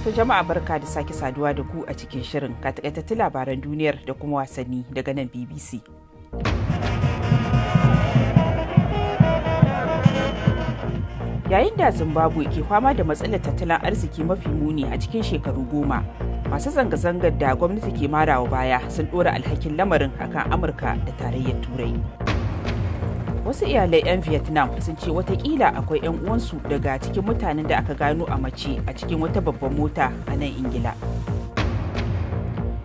To jama'a, barka da sake saduwa da ku a cikin shirin. Ga takaitattun labaran duniyar da kuma wasanni daga nan BBC. Yayin da Zimbabwe ke fama da matsalar tattalin arziki mafi muni a cikin shekaru 10, masu zanga-zangar da gwamnati ke marawa baya sun ɗora alhakin lamarin akan Amurka da Tarayyar Turai. Wasu iyalai 'yan Vietnam sun ce watakila akwai 'yan uwansu daga cikin mutanen da aka gano a mace a cikin wata babban mota a nan Ingila.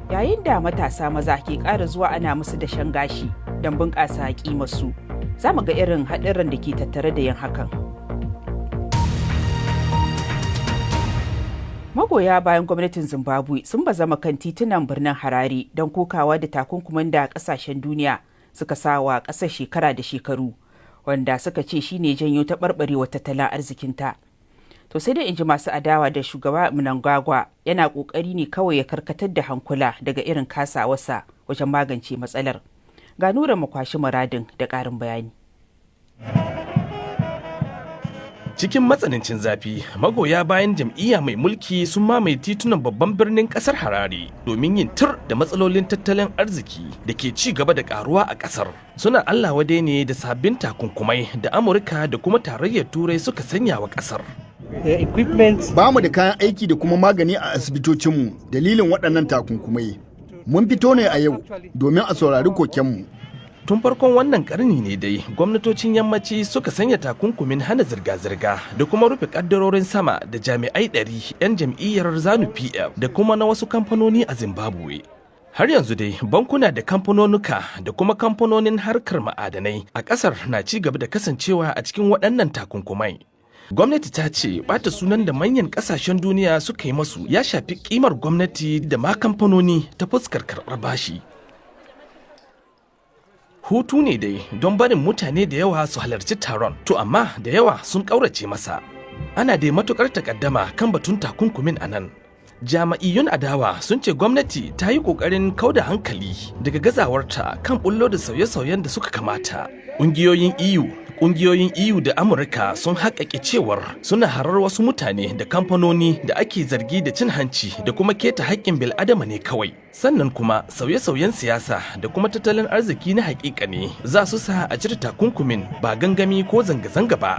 Yayin da matasa maza ke ƙara zuwa ana musu dashen gashi don bunƙasa su, za mu ga irin haɗurran da ke tattare da yin hakan. Magoya bayan gwamnatin Zimbabwe sun bazama kan titunan birnin Harare don kokawa da takunkumin da kasashen duniya suka sa wa ƙasar shekara da shekaru, wanda suka ce shine janyo taɓarɓarewa tattalin arzikinta. To sai dai, in ji masu adawa da shugaba Mnangagwa, yana ƙoƙari ne kawai ya karkatar da hankula daga irin kasawarsa wajen magance matsalar. Ga Nura Makwashi Muradin da ƙarin bayani. Cikin matsanancin zafi, magoya bayan jam'iyya mai mulki sun mamaye titunan babban birnin kasar Harare domin yin tur da matsalolin tattalin arziki da ke ci gaba da karuwa a kasar. Suna Allah wadai ne da sabbin takunkumai da Amurka da kuma Tarayyar Turai suka sanya wa kasar. Ba mu da kayan aiki da kuma magani a asibitocinmu dalilin waɗannan takunkumai. Mun fito ne a yau domin a saurari kokenmu. Tun farkon wannan karni ne dai gwamnatocin yammaci suka sanya takunkumin hana zirga-zirga da kuma rufe kaddarorin sama da jami'ai 100 'yan jam'iyyar ZANU PF da kuma na wasu kamfanoni a Zimbabwe. Har yanzu dai bankuna da kamfanonuka da kuma kamfanonin harkar ma'adanai a kasar na ci gaba da kasancewa a cikin waɗannan takunkumai. Gwamnati ta ce bata sunan da manyan kasashen duniya suka yi masu ya shafi kimar gwamnati da ma kamfanoni ta fuskar karɓar bashi. Hutu ne dai don barin mutane da yawa su halarci taron, to amma da yawa sun ƙaurace masa. Ana dai matukar takaddama kan batun takunkumin a nan. Jama'iyyun adawa sun ce gwamnati ta yi ƙoƙarin kauda hankali daga gazawarta kan bullo da sauye-sauyen da suka kamata. Ƙungiyoyin EU da Amurka sun haƙaƙe cewar suna harar wasu mutane da kamfanoni da ake zargi da cin hanci da kuma keta haƙƙin bil'adama ne kawai. Sannan kuma sauye-sauyen siyasa da kuma tattalin arziki na haƙiƙa ne za su sa a cire takunkumin, ba gangami ko zanga-zanga ba.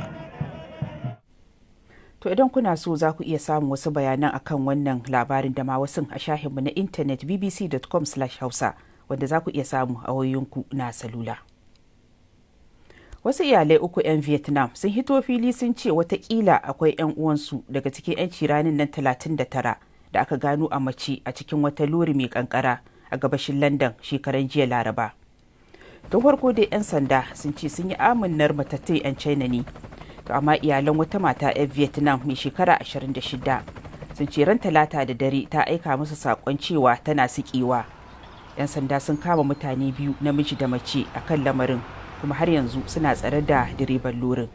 To idan kuna so, za ku iya samun wasu bayanan akan wannan labarin da ma wasu a shahinmu na intanet bbc.com/hausa, wanda za ku iya samu a wayoyinku na salula. Wasu iyalai uku 'yan Vietnam sun hito fili sun ce watakila akwai 'yan uwansu daga cikin 'yan ciranin nan 39 da aka gano a mace a cikin wata lori mai kankara a gabashin London shekaran jiya Laraba. Tun farko dai 'yan sanda sun ce sun yi amannar matattun 'yan China ne. To amma iyalan wata mata 'yan Vietnam mai shekara 26 sun ce ran Talata da dare ta aika musu sakon cewa tana sikewa. 'Yan sanda sun kama mutane biyu, namiji da mace, akan lamarin, kuma har yanzu suna tsare da direban lorin.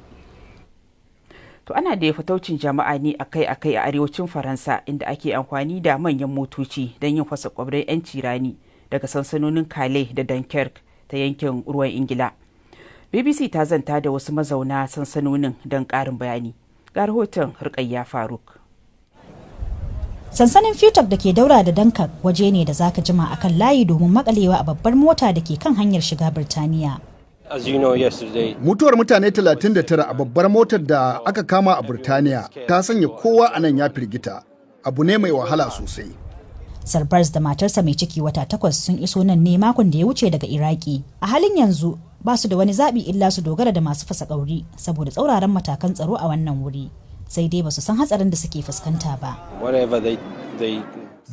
To ana da fataucin jama'a ne akai-akai a arewacin Faransa, inda ake amfani da manyan motoci don yin fasa kwabrin 'yan cirani daga sansanonin Calais da Dunkirk ta yankin ruwan Ingila. BBC ta zanta da wasu mazauna sansanonin don ƙarin bayani. Ga rahoton Rukayya Faruk. Sansanin Futak da ke daura da Dunkirk waje ne da zaka jima akan layi domin makalewa a babbar mota da ke kan hanyar shiga Birtaniya. Mutuwar mutane 39 a babbar motar da aka kama a Burtaniya ta sanya kowa a nan ya firgita. Abu ne mai wahala sosai. Sarbars da matarsa mai ciki wata 8 sun iso nan ne makon da ya wuce daga Iraki. A halin yanzu ba su da wani zaɓi illa su dogara da masu fasa ƙauri saboda tsauraran matakan tsaro a wannan wuri. Sai dai ba su san hatsarin da suke fuskanta ba.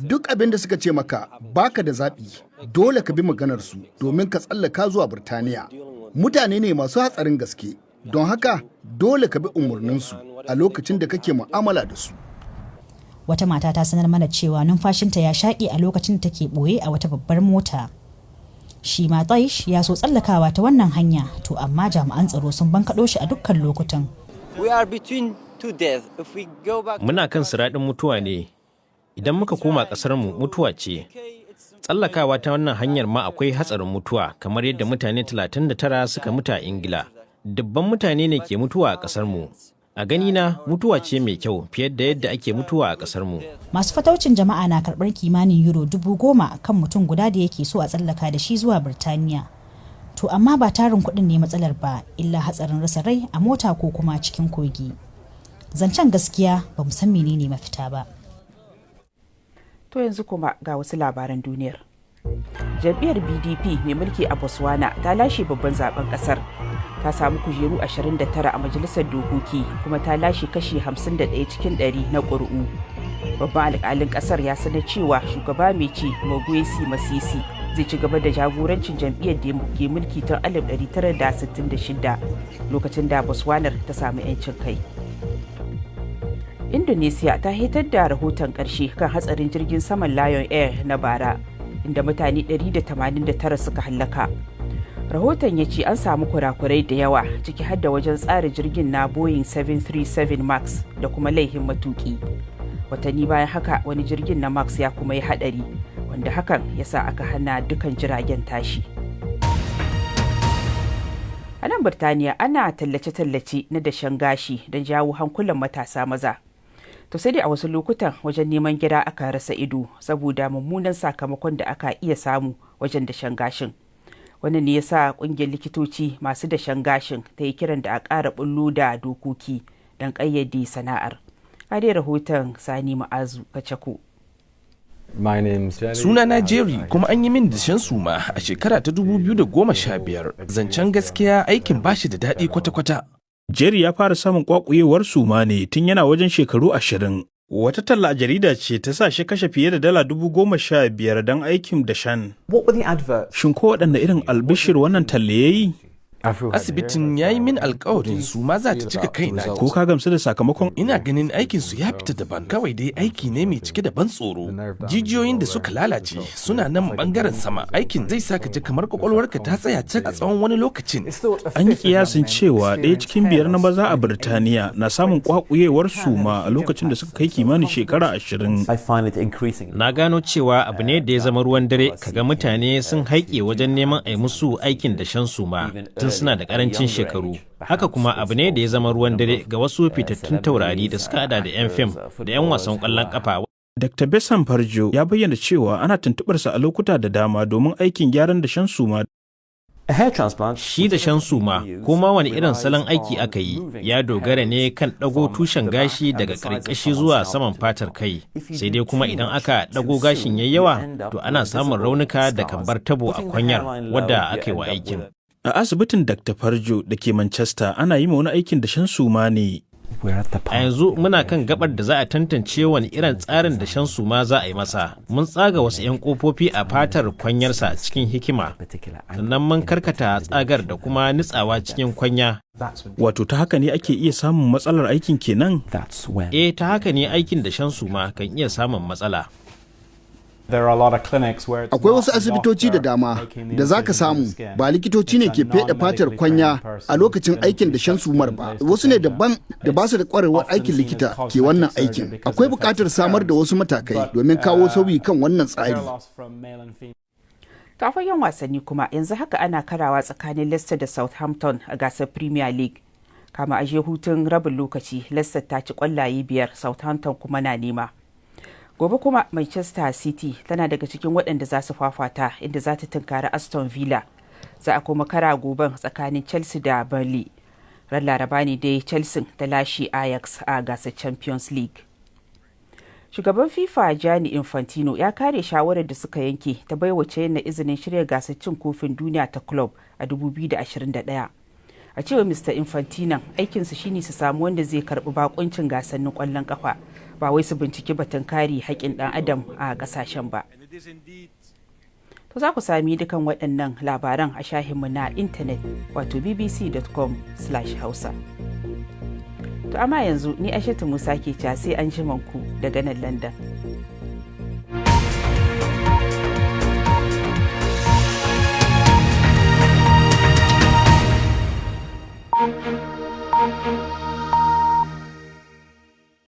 Duk abin da suka ce maka, baka da zaɓi, dole ka bi maganarsu domin ka tsallaka zuwa Burtaniya. Mutane ne masu hatsarin gaske, don haka dole ka bi umarninsu a lokacin da kake mu'amala da su. Wata mata ta sanar mana cewa numfashinta ya shaƙe a lokacin da take ɓoye a wata babbar mota. Shi ma Taish ya so tsallakawa ta wannan hanya, to amma jami'an tsaro sun bankaɗo shi a dukkan lokutan. Muna kan siraɗin mutuwa ne. Idan muka koma ƙasarmu, mutuwa ce. Tsallakawa ta wannan hanyar ma akwai hatsarin mutuwa, kamar yadda mutane 39 suka mutu a Ingila. Dubban mutane ne ke mutuwa a ƙasarmu. A ganina mutuwa ce mai kyau fiye da yadda ake mutuwa a ƙasarmu. Masu fataucin jama'a na karɓar kimanin euro 10,000 kan mutum guda da yake so a tsallaka da shi zuwa Birtaniya. To amma ba tarin kuɗin ne matsalar ba, illa hatsarin rasa rai a mota ko kuma cikin kogi. Zancen gaskiya, ba mu san menene mafita ba. To yanzu kuma ga wasu labaran duniyar. Jam'iyyar BDP mai mulki a Botswana ta lashe babban zaben kasar. Ta samu kujeru 29 a majalisar dokoki kuma ta lashe kashi 51 cikin 100 na ƙuri'u. Babban alƙalin kasar ya sanar cewa shugaba mai ci Mokgweetsi Masisi zai ci gaba da jagorancin jam'iyyar da ke mulki tun 1966, lokacin da Botswana ta samu 'yancin kai. Indonesia ta hitar da rahoton ƙarshe kan hatsarin jirgin saman Lion Air na bara, inda mutane 189 suka hallaka. Rahoton ya ce an samu kurakurai da yawa, ciki har da wajen tsara jirgin na Boeing 737 Max da kuma laihin matuki. Watanni bayan haka, wani jirgin na Max ya kuma yi hadari, wanda hakan ya sa aka hana dukan jiragen tashi. A nan Birtaniya ana tallace-tallace na dashen gashi don jawo hankulan matasa maza. To sai dai a wasu lokutan wajen neman gida aka rasa ido, saboda mummunan sakamakon da aka iya samu wajen dashen gashin. Wannan ne yasa kungiyar likitoci masu dashen gashin ta yi kiran da a ƙara bullo da dokoki don ƙayyade sana'ar. Dai rahoton Sani Ma'azu Kacako. Sunana Jerry, kuma an yi min dashen suma a shekara ta 2015. Zancen gaskiya, aikin bashi da daɗi kwata-kwata. Jerry ya fara samun kwakuyewar suma ne tun yana wajen shekaru 20. Wata talla a jarida ce ta sa shi kashe fiye da dala 15,000 don aikin dashen. Shin ko waɗanne irin albishir wannan talle ya yi? Asibitin ya yi min alkawarin su ma za ta cika kaina. Ko ka gamsu da sakamakon? Ina ganin aikin su ya fita daban, kawai dai aiki ne mai cike da ban tsoro. Jijiyoyin da suka lalace suna nan bangaren sama. Aikin zai sa ka ji kamar kwakwalwarka ta tsaya cak a tsawon wani lokacin. An yi kiyasin cewa ɗaya cikin biyar na maza a Birtaniya na samun kwakuyewar suma a lokacin da suka kai kimanin shekara 20. Na gano cewa abu ne da ya zama ruwan dare kaga mutane sun haike wajen neman a yi musu aikin dashen suma tun suna da karancin shekaru. Haka kuma abu ne da ya zama ruwan dare ga wasu fitattun taurari da suka hada da 'yan fim da 'yan wasan kwallon kafa. Dr. Bessan Farjo ya bayyana cewa ana tuntuɓarsa a lokuta da dama domin aikin gyaran dashen suma. Shi dashen suma, ko ma wani irin salon aiki aka yi, ya dogara ne kan ɗago tushen gashi daga ƙarƙashi zuwa saman fatar kai. Sai dai kuma idan aka ɗago gashin yayi yawa, to ana samun raunuka da kan bar tabo a kwanyar wadda aka yi wa aikin. A asibitin Dr. Farjo da ke Manchester ana yi ma wani aikin dashen suma ne. A yanzu muna kan gabar da za a tantance wani irin tsarin dashen suma za a yi masa. Mun tsaga wasu 'yan kofofi a fatar kwanyarsa cikin hikima. Sannan mun karkata tsagar da kuma nitsawa cikin kwanya. Wato ta haka ne ake iya samun matsalar aikin kenan? Eh, ta haka ne aikin dashen suma kan iya samun matsala. Akwai wasu asibitoci da dama da za ka samu ba likitoci ne ke feɗe fatar kwanya a lokacin aikin dashen sumar ba. Wasu ne daban da ba su da ƙwarewar aikin likita ke wannan aikin. Akwai buƙatar samar da wasu matakai domin kawo sauyi kan wannan tsari. Ta fagen wasanni kuma, yanzu haka ana karawa tsakanin Leicester da Southampton a gasar Premier League. Kama aje hutun rabin lokaci, Leicester ta ci kwallaye biyar, Southampton kuma na nema. Gobe kuma Manchester City tana daga cikin waɗanda za su fafata, inda za ta tunkari Aston Villa. Za a kuma kara goben tsakanin Chelsea da Burnley. Ran Laraba ne dai Chelsea ta lashe Ajax a gasar Champions League. Shugaban FIFA Gianni Infantino ya kare shawarar da suka yanke ta baiwa China izinin shirya gasar cin kofin duniya ta club a 2021. A cewar Mr Infantino, aikinsu shine su samu wanda zai karbi bakuncin gasannin kwallon kafa, ba wai su binciki batun kare haƙƙin ɗan adam a ƙasashen ba. To za ku sami dukan waɗannan labaran a shahinmu na intanet, wato bbc.com/hausa. To amma yanzu ni Aishatu Musa ke sai an ku daga nan London.